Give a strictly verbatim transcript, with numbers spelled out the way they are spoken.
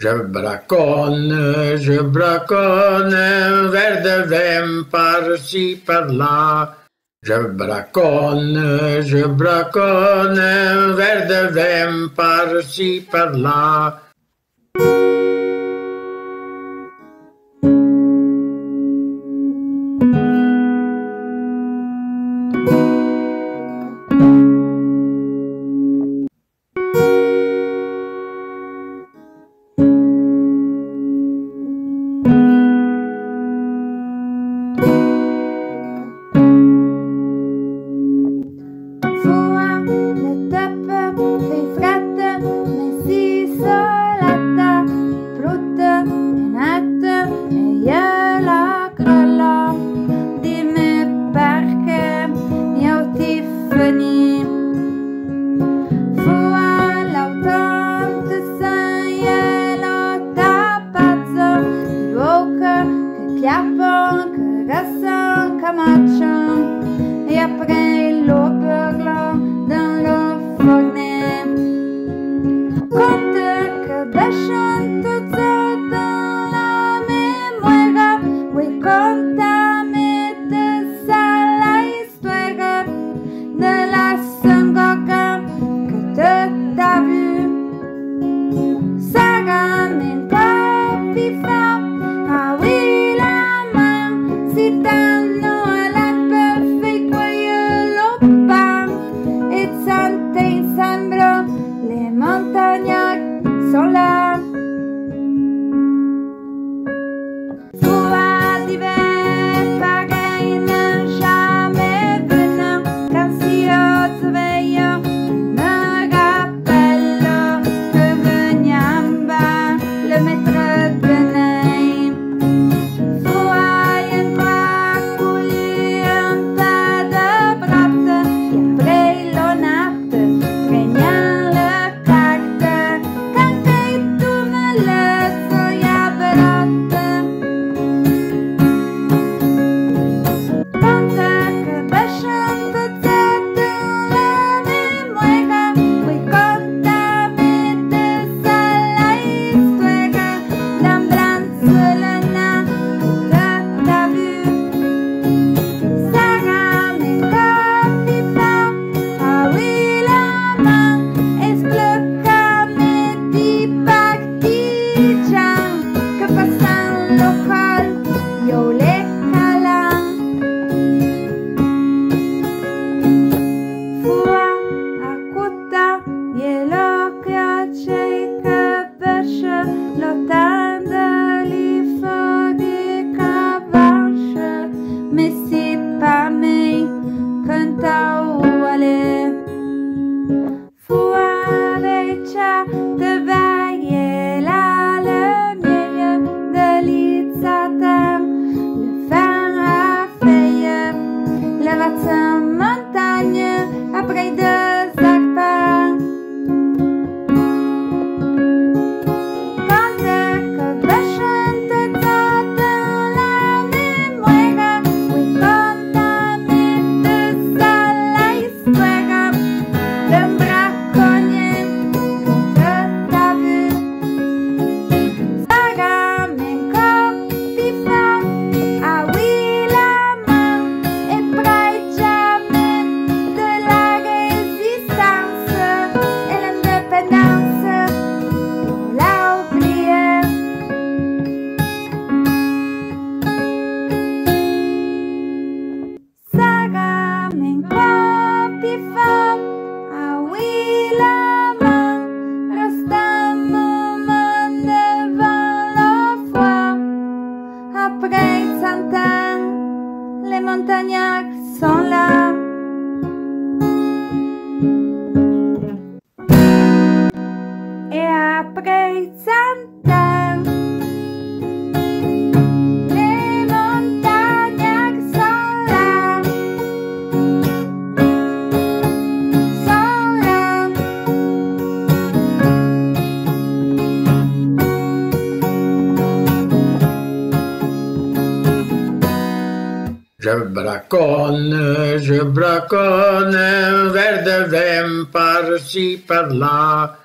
Je braconne, je braconne, un verre de vin par-ci par-là. Je braconne, je braconne, un verre de vin par-ci par-là. Foua, le teupe, fé frèt, mé si solata, plouve, é nèite, é ieu la crola, di-me perqué, mia Tiffany. Foua, l'auton, te seigneur, lo tapazzo, di bouque, que clapon, que gasson, que machon, é apré lo burlon dan lo forné. Conte que bèchon tot zo dan la mémoira, oui, conta-me te sa la istuéra de la sangorga que te t'a vu. Sara-me un cop pi fort, aouì la man, si tan no a l'an pe fé cueille lo pan, é tsanté ensemble, le montagnard son la. Foua, di ve parein ne jamé vena, can si o te veio, me rapello que venian ba le maître de nein. Foua, un cua couli un pa de brate, é apré lo nat, prenian le carte, can que tu me le soia berote. Conte que bèchon tot zo dan la mémoira, oui, conta-me te sa la istuéra, dan blan selena te t'a vu. Sara-me un cop pi fort, aouì la man, explica-me di partigian que passan lo col, ieu le calan. Foua, acouta, ié lo crioche que bèche lo tan de li fori cavanche, mé si pa mé que t'aou alé. Foua, vèitcha, te vèye la le mielle de li tsatan, le fan a fèye, le vatsan montagne, apré de zarpan. Conte que bèchon tot zo dan la mémoira, oui, conta-me te sa la istuéra, d'un braconnier que te t'a vu. Sara-me un cop pi fort, aouì la man, é praitcha-me de la résistance é l'indépendance, la oublié. Sara-me un cop pi fort, aouì la man, resta un momon devan lo foua, apré tsant an, le montagnard son la. É apré tsant an, le montagnard son la, son la. Je braconne, je braconne, un verre de vin par-ci par-là.